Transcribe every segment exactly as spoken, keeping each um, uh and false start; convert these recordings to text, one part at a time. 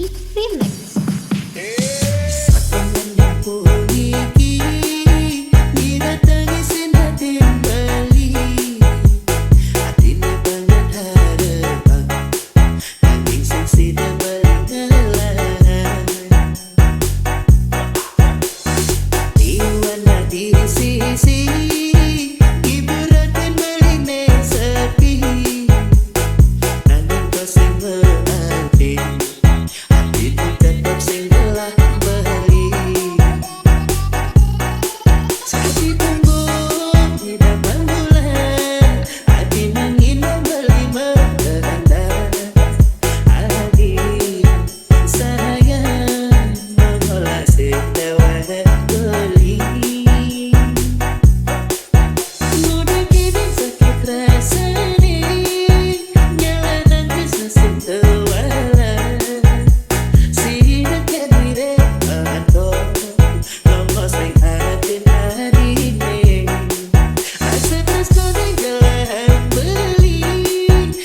Remix. Saat puniki didatangi sing ati beli, atine banget harepan, nanging sing sida beli ngelah. Iwan di sisi, ibu ratin beline sepi, nanging kok sing ngerti, ati tetep sing telah beli. Saat ditunggu di depan bulan, ati nangin beli merenda. Ati sayang mengolah sing dewek beli. Muda kini sakit rasane, nyala nangis sing tewala. Sing deket dire atau longos ning ati adine. Asa tresnane jalan beli,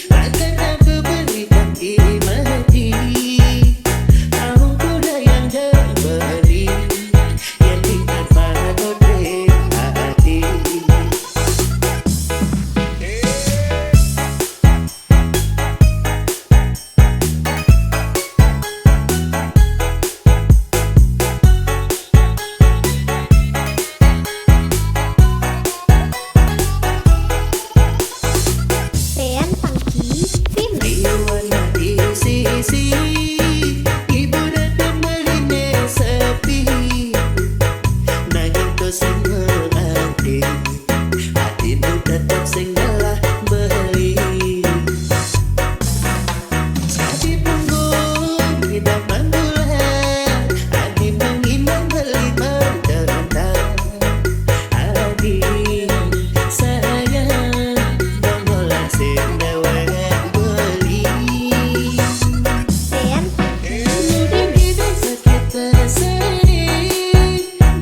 takkan aku beli kanthi mati. Aku dah yang jadi beli, yang tingkat pada kote ati. Tean Pangki Film. Ibu datang beli sepi, nanging to sing ati, ati tetap sing ngalah beli. Ati punggung di depan bulan, ati menginang beli mata. Ati sayang mengolah sing dewek beli. Tean Pangki Film. Sakit rasane,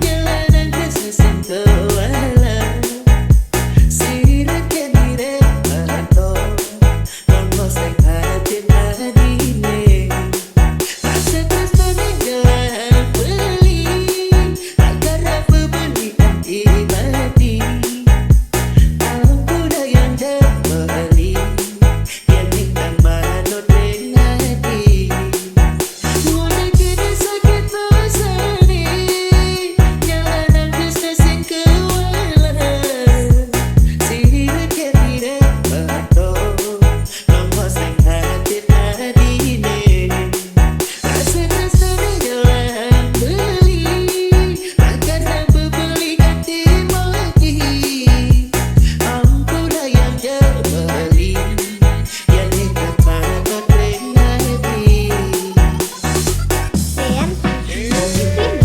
jalanan kesesen kewala. Sira kedire atau longos ning ati adine. Rasa tresnane jalan beli, agar aku beli kanthi mati. Aku dah yang jadi beli, yang ning manut ning ati. Tean Pangki Film.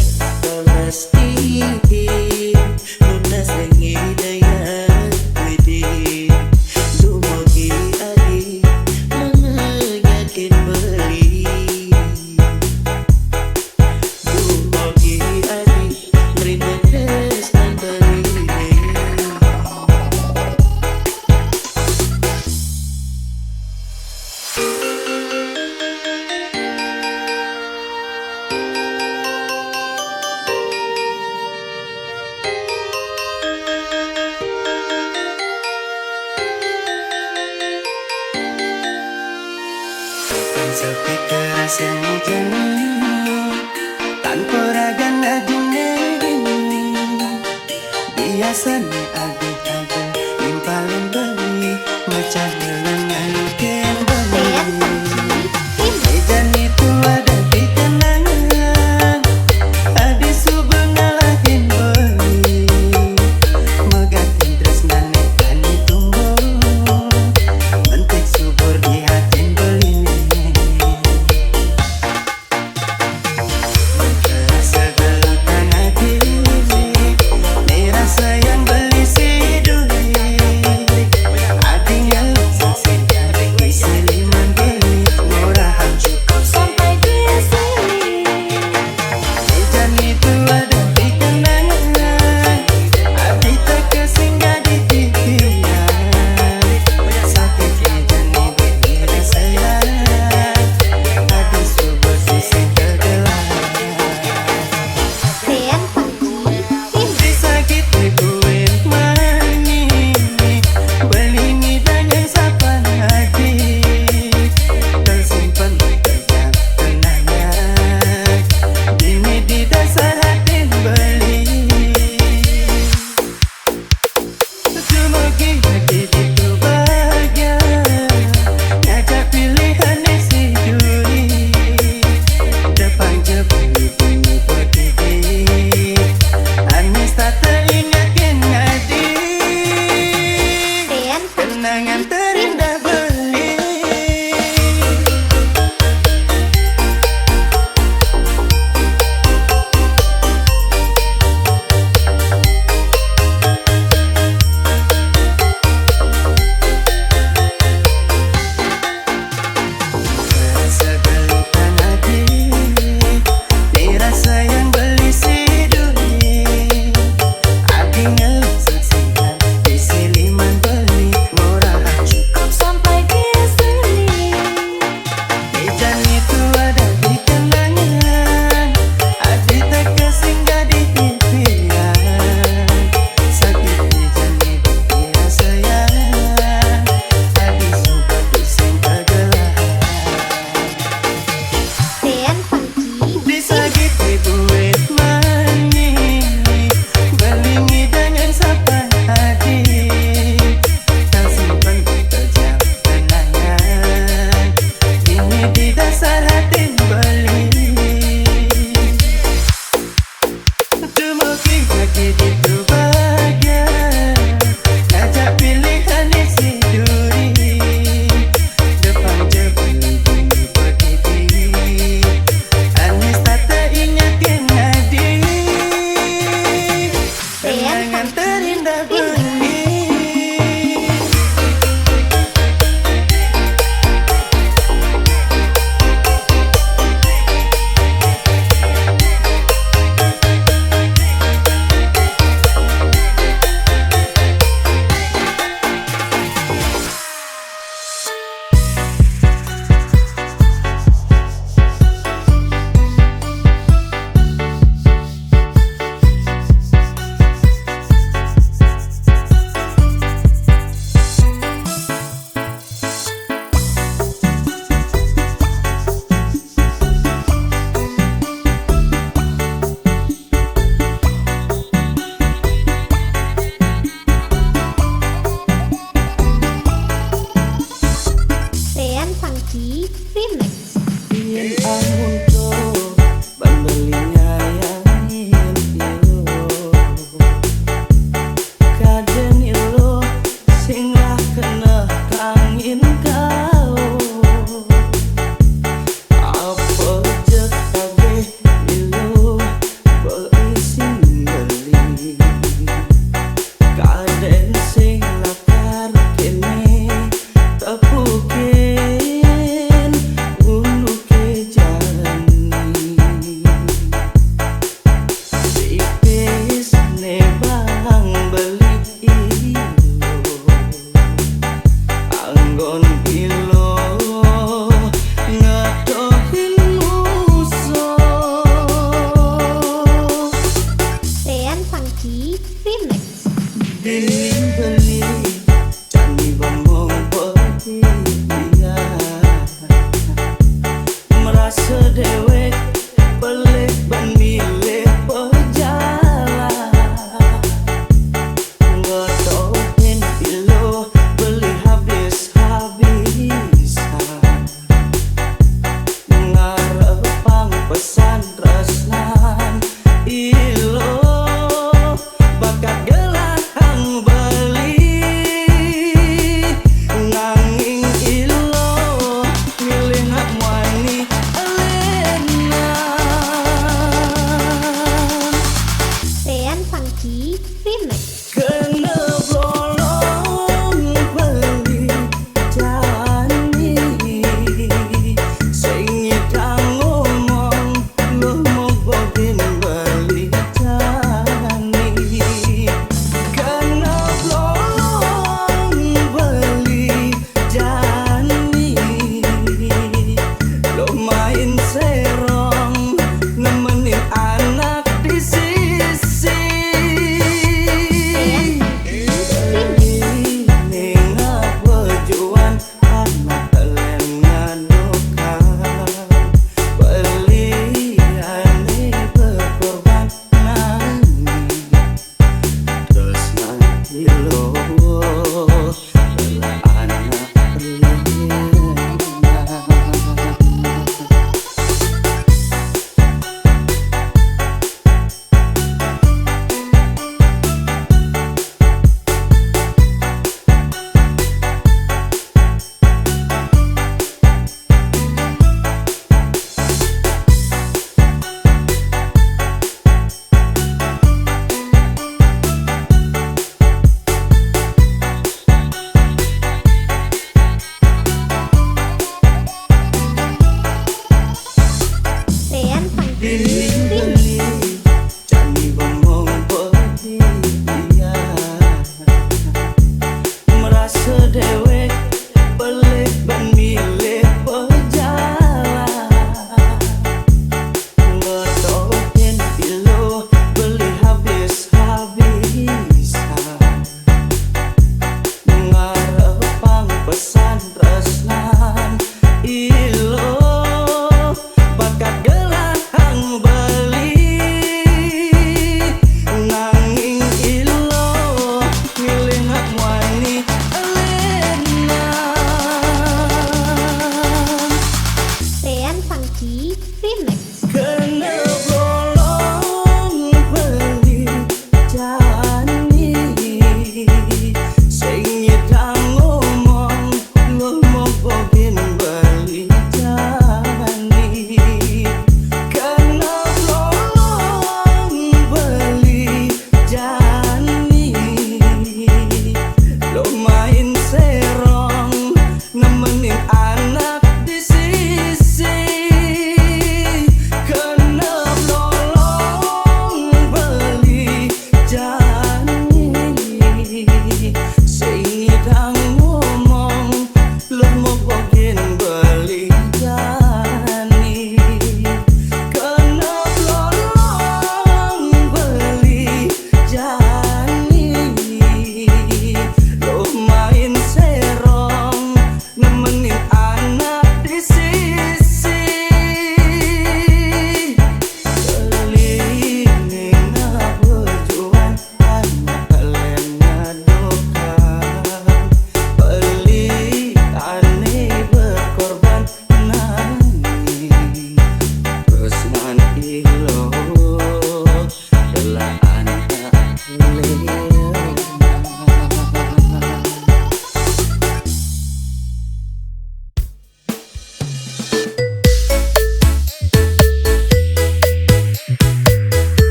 Sepi keras yang jenuh, tanpa ragan adine. Biasane adi aja nimpalin beli, macam dengan ngalukin beli. Ejan itu ada di kenangan, adi suba ngalahin beli. Megatin tresnane ani tumbuh, mentik subur di hatin beline. Segala tanah kini, ni rasa yang beli Remix. Yen amun to bandel nyayangin ilo, kaden ilo sing lah kena kangin kau. Apa jek kageh ilo beisin beli, kaden sing lakar kene tepukin ulu ke jani.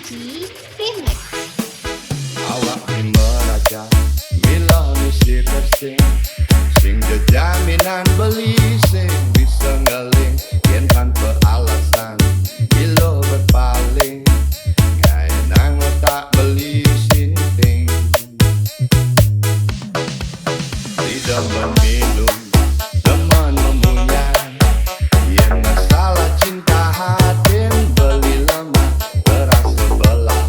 Remix. Awak ni meraja, milo ni si tersing. Sing jejaminan beli sing bisa ngeling. Yen tanpa alasan, milo berpaling. Ngai nang otak beli sinting. Tidak meminum, teman memunyai. Yang masalah cinta hatin beli lemah, berasa belah.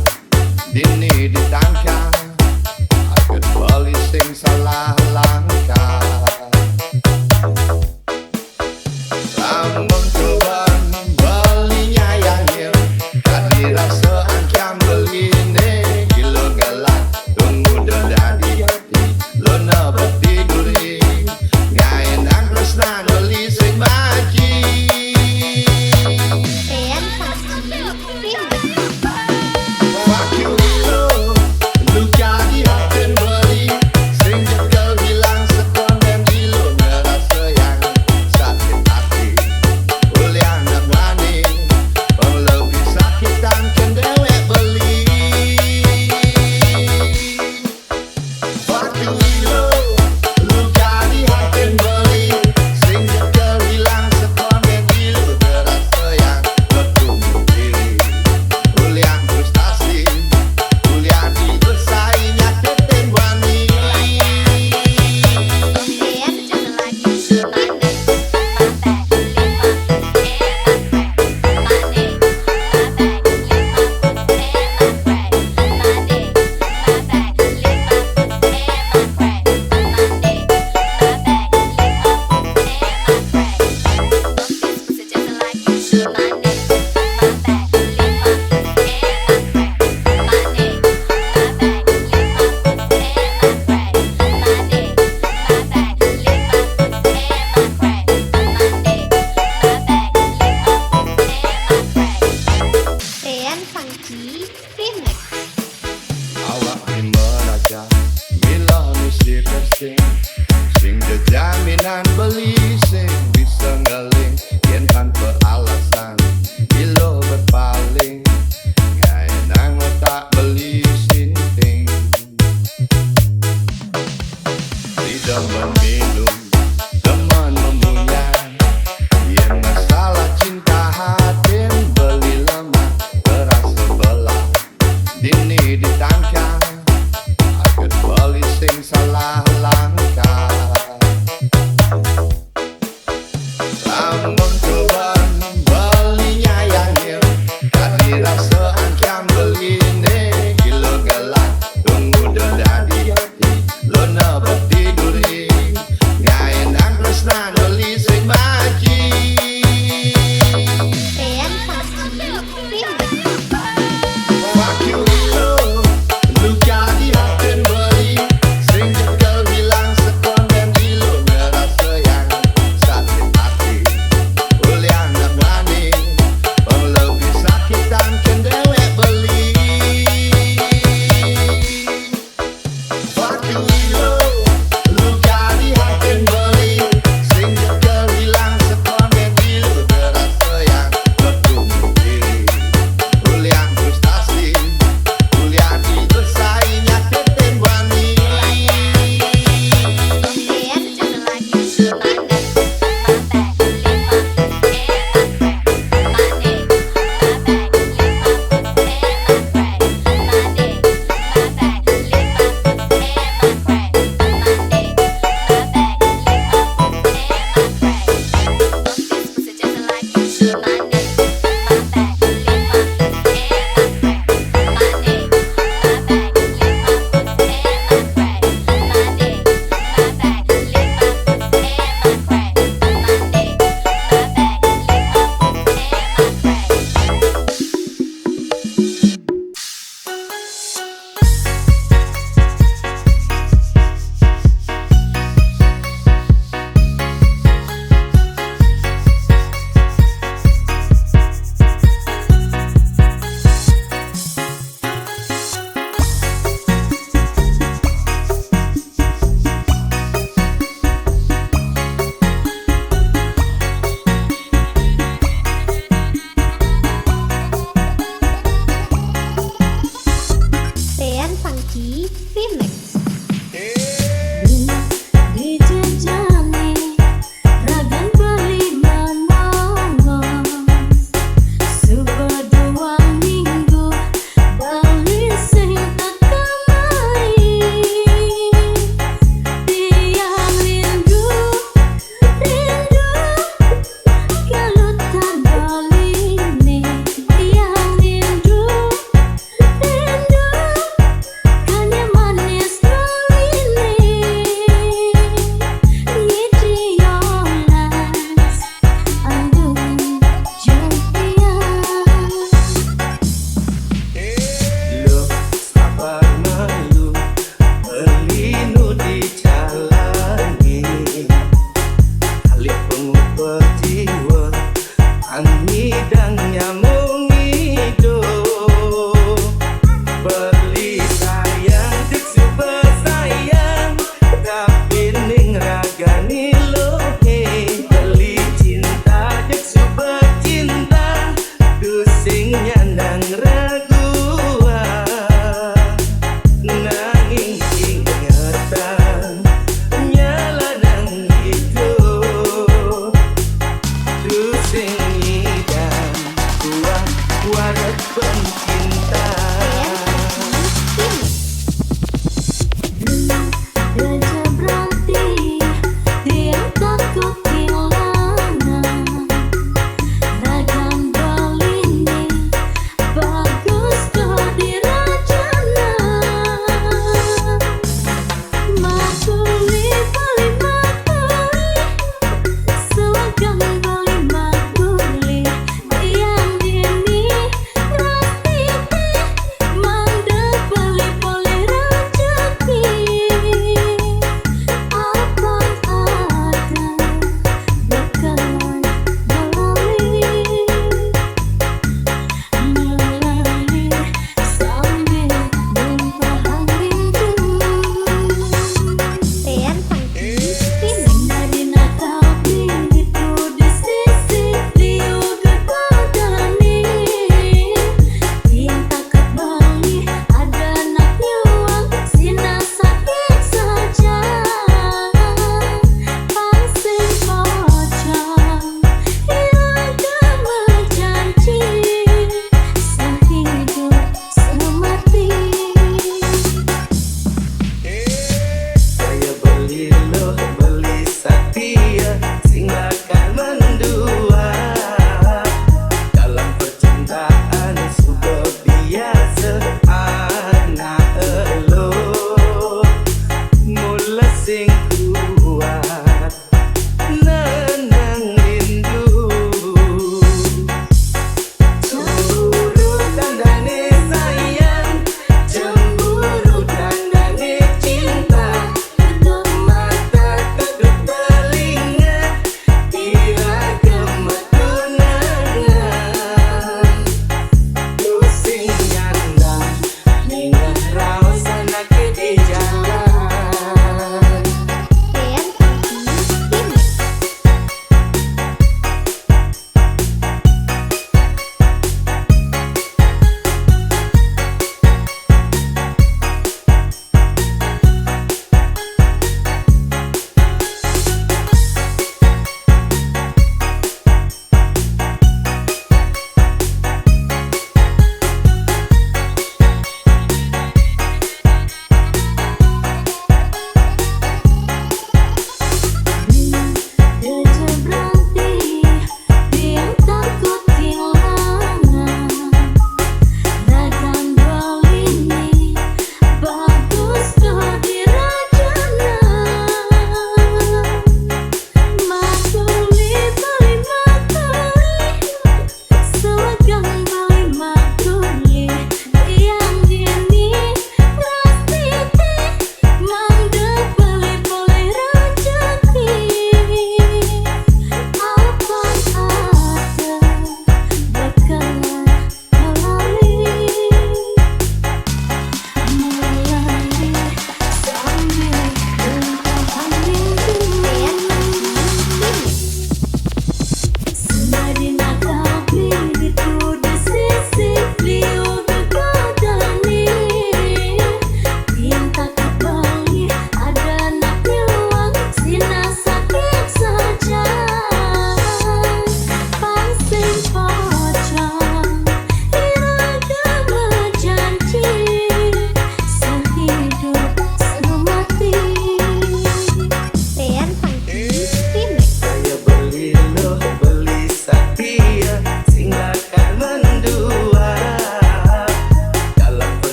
Dini ditangkap, akan beli sing salah langkah. Lamun tuban beli Nyamung idup. Beli sayang, cek suba sayang. Tapi ning ragani lohe. Beli cinta, cek suba cinta. Tusing nyandang ragu. Nanging ingetan, nyala nang idup. Tusing nyidang.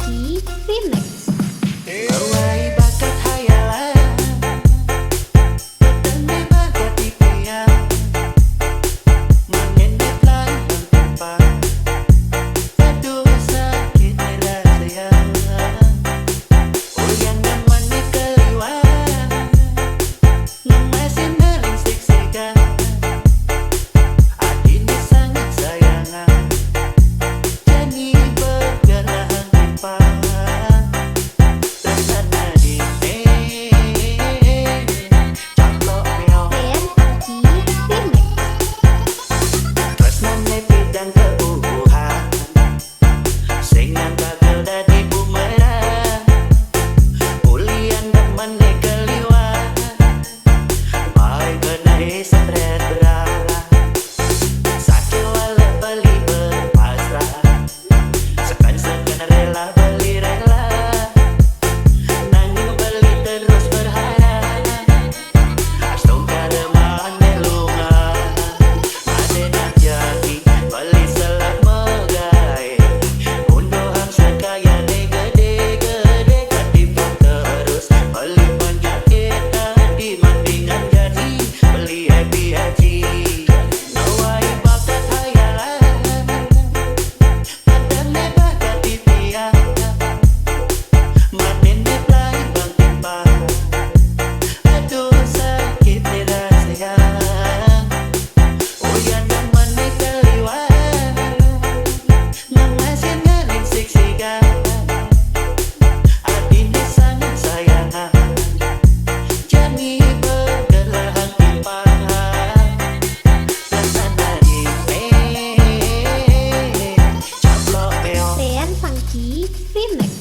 Funky Remix. Lawai bakat hayalan, petang di bakat impian, mengendap lai bang tumpang. Aduh sakit ni rasanya, uyan demen ni keliwat, nang masih neringsik siga. Adi ni sangat sayangan, jani begerahang timpang. Rasana di ni, caplok meong. Band Funky Remix. Tresna ni pidang keuuhan, sing nyan gagal dadi bumerang. Ulian demen ni keliwat, bai beunai stres beralah. Sakit walau beli berpasrah, sekan-sekan rela beli rela. Nanging beli terus berharap, astungkara mane lunga. Ade nak jadi beli selak megai, munduhang sekaya ni gede-gede, ketimbang terus beli penyakit hati, mendingan jadi beli happy hati. Nawai bakat hayalan, petang ni bakat impian, manen ni pelai bang timpang. Aduh sakit ni rasanya, uyan demen ni keliwat, nang masih neringsik siga. Adi ni sangat sayangan, jani begerahang timpang. Rasana di ni, caplok meong. Band Funky Remix.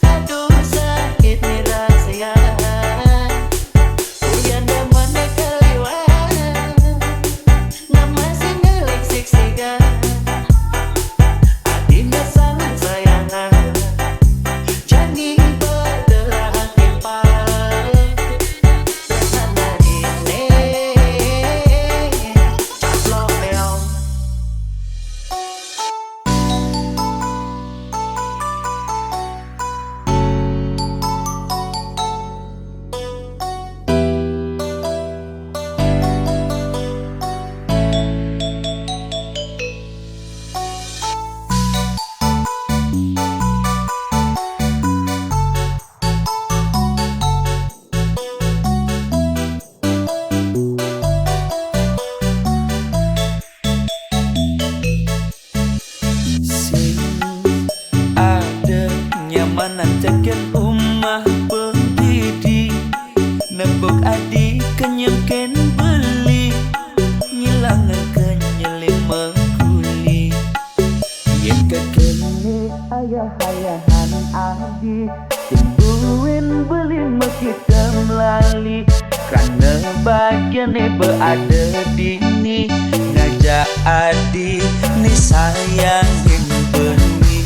Aduh sakit ni rasanya, uyan demen ni keliwat, nang masih neringsik siga. Adi ni sangat sayangan, jani begerahang timpang. Rasana di ni, caplok meong. Sing ada nyamanan ceket umah penggidi, nepuk adi kenyem ken beli, ngilangaken nyelem mengkuli. Yen kekene ayah-ayahan adi, timbuin beli mekitem lali, kerana bagian iba ada dini, ngajak adi ni sayangin beni.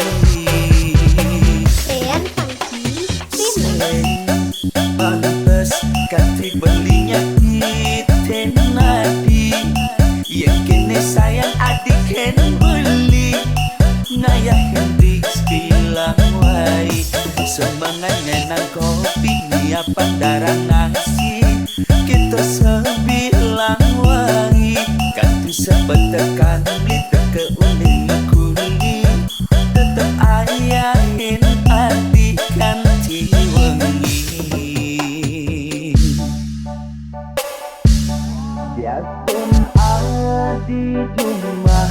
Band Funky Remix. Pantes kati belinya iten adi, yang kene sayang adi ken beli, ngayah rizki lang wai. Semangat ngenang kopi, nyiapan darah nasi, kita sebilang wai. Kati sebetekan beli teke uning kuli, tetep ayahin adi kanti. wengi. Biasané adi jumah,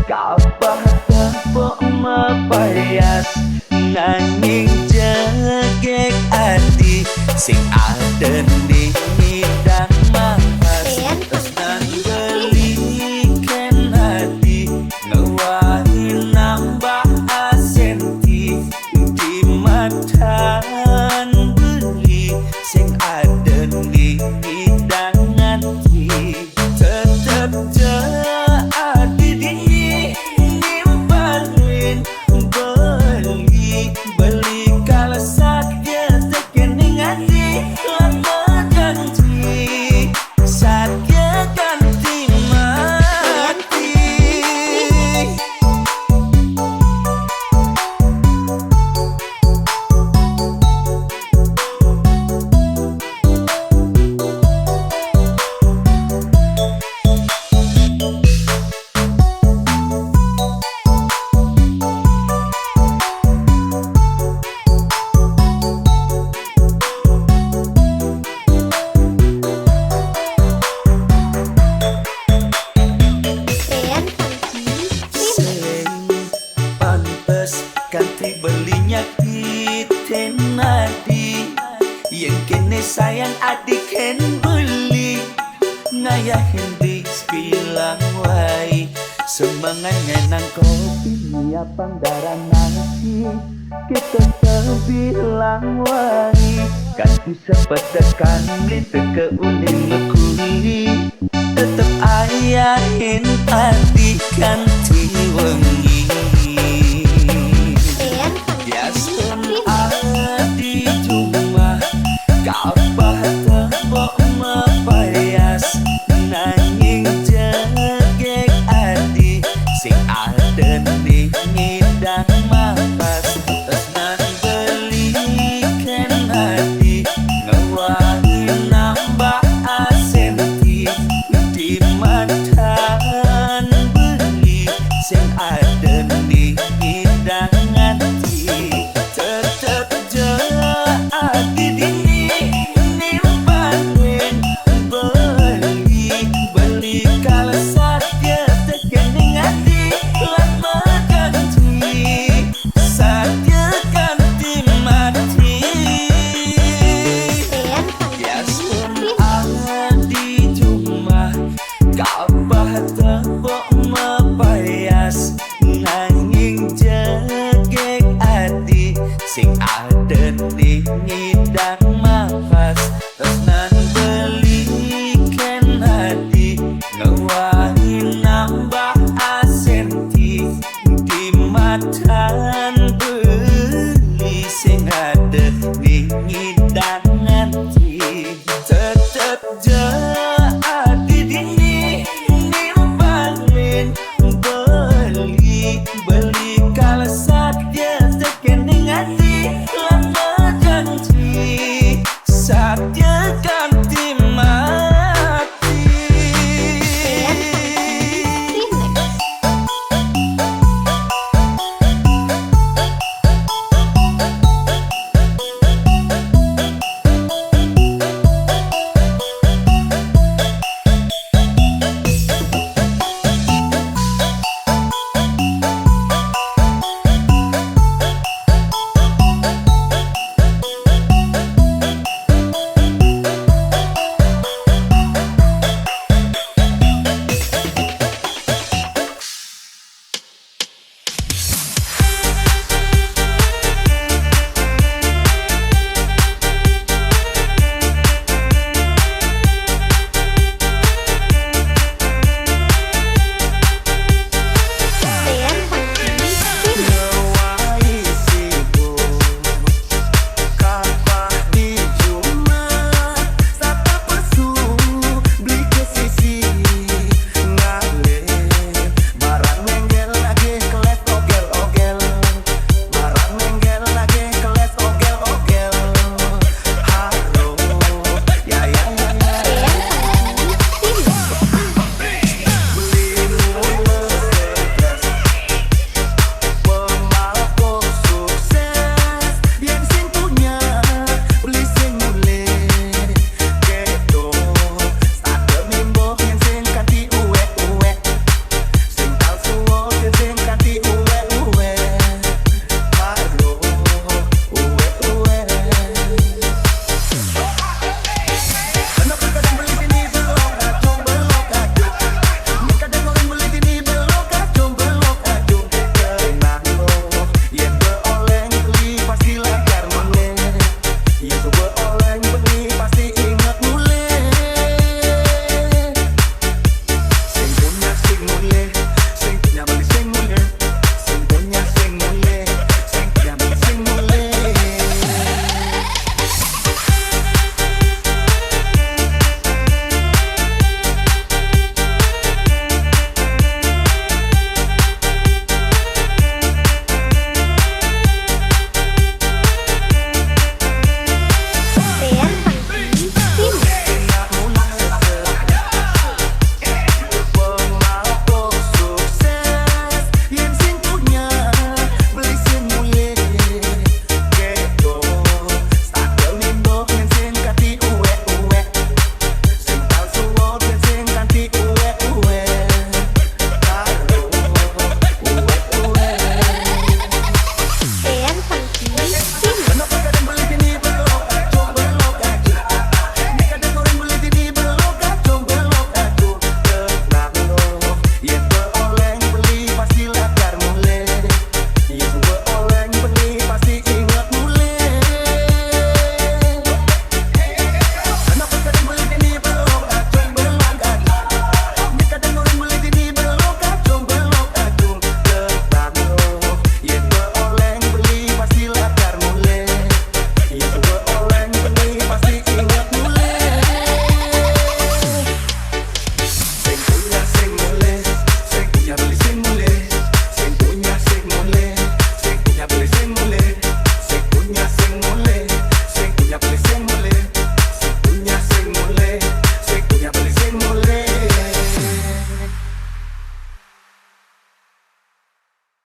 kabéh tepuk mapayas, nanging jegég adi sing ada ning ngidang mapas. Tresnan beli kén adi, ngawahi nambah asenti, di matan beli sing ada ning ngidang ati. Tetep ja adi dini nimpalin beli, beli kala satya tekening ati lan majanji. Satya kanti mati. Sing pantes kanti beli nyakitin adi. Yén kéné sayang adi kén beli, ngayahin di sebilang wai. Semengan ngenang kopi, nyiapang darah nasi, kita sebilang wai. Kanti sepetekan beli teka unin mekuli, tetep ayahin adi kanti wengi. Biasané adi jumah, kabéh tepuk mapayas, nanging jegég adi sing ada ning ngidang mapas. Tresnan beli kén adi, ngawahi nambah asenti, di matan beli sing ada ning ngidang ati. Tetep ja adi dini nimpalin beli, beli kala satya tekening ati lan majanji. Satya kanti mati. Biasané adi jumah, kabéh tepuk mapayas, nanging jegég adi sing ada ning ngidang mapas. Tresnan beli kén adi, ngawahi nambah asenti, di matan beli sing ada ning ngidang